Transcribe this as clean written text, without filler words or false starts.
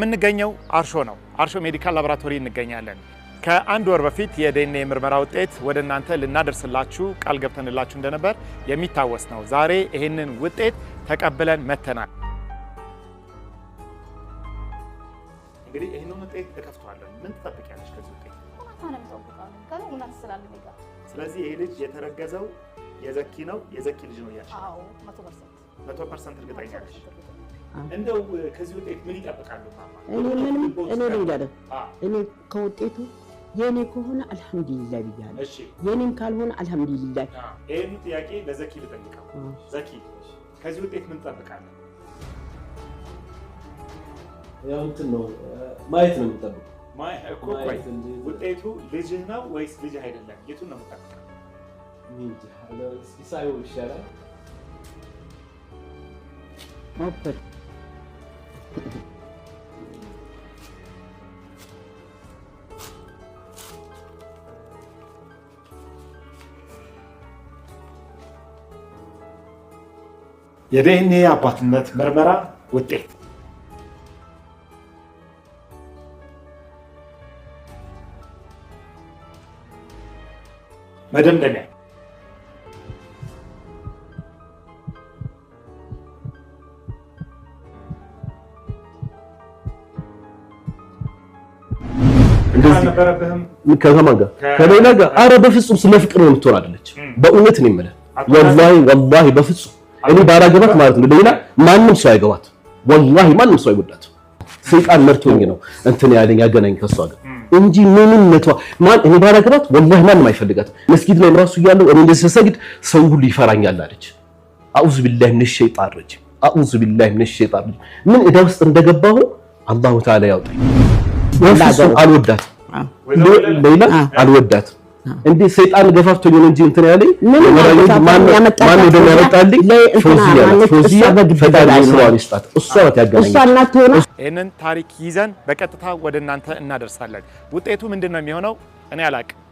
የምንገኘው አርሾ ነው። አርሾ ሜዲካል ላቦራቶሪ እንገኛለን። ከአንድ ወር በፊት የዲኤንኤ ምርመራ ውጤት ወደ እናንተ ልናደርስላችሁ ቃል ገብተንላችሁ እንደነበር የሚታወስ ነው። ዛሬ ይህንን ውጤት ተቀብለን መተናል። እንግዲህ ይህንን ውጤት እከፍተዋለሁ። ምን ትጠብቂያለሽ ከዚህ ውጤት? እውነታ ነው የምጠብቀው። ምክንያቱም እውነት ስላለ እኔ ጋር። ስለዚህ ይህ ልጅ የተረገዘው የዘኪ ነው፣ የዘኪ ልጅ ነው እያልሽ ነው? አዎ፣ 100%። 100% እርግጠኛ ነሽ? እንደው ከዚህ ውጤት ምን ይጠብቃሉ ማማ? እኔ ምንም፣ እኔ ልንገርህ፣ እኔ ከውጤቱ የእኔ ከሆነ አልሐምዱሊላህ ብያለሁ። የእኔም ካልሆነ አልሐምዱሊላህ። ይህን ጥያቄ ለዘኪ ልጠይቀው። ዘኪ፣ ከዚህ ውጤት ምን ትጠብቃለህ? ያው እንትን ነው፣ ማየት ነው የምጠብቀው። እኮ ቆይ፣ ውጤቱ ልጅህ ነው ወይስ ልጅህ አይደለም? የቱን ነው የምጠብቀው? እኔ እንጃ፣ እስኪ ሳየው ይሻላል። ሞክር። የዲኤንኤ አባትነት ምርመራ ውጤት መደምደሚያ። አልነበረብህም? ከማን ጋር? ከሌላ ጋር? አረ በፍጹም፣ ስለ ፍቅር ነው የምትሆን አይደለች። በእውነት ነው የምልህ። ወላሂ ወላሂ በፍጹም እኔ ባላገባት ማለት ነው ሌላ ማንም ሰው አይገባት። ወላሂ ማንም ሰው አይወዳትም። ሰይጣን መርቶኝ ነው እንትን ያለኝ፣ ያገናኝ ከሷ ጋር እንጂ ምንም ነቷ ማን እኔ ባላገባት ወላሂ ማንም አይፈልጋትም። መስጊድ ላይ ራሱ እያለሁ እኔ እንደዚህ ስሰግድ ሰው ሁሉ ይፈራኛል አለች። أعوذ بالله من الشيطان الرجيم፣ أعوذ بالله من الشيطان الرجيم። ምን ዕዳ ውስጥ እንደገባሁ አላሁ ተዓላ ያውጣኝ። በፍጹም አልወዳትም። ሌላ አልወዳትም። እንዴ ሰይጣን ገፋፍቶኝ ነው እንጂ እንትን ያለኝ ማን ነው ያመጣልኝ? ፎዚያ ናት። ፎዚያ ፈጣሪ ስራዋን ይስጣት። እሷ ናት ያገናኘኝ። ይህንን ታሪክ ይዘን በቀጥታ ወደ እናንተ እናደርሳለን። ውጤቱ ምንድን ነው የሚሆነው? እኔ አላቅም።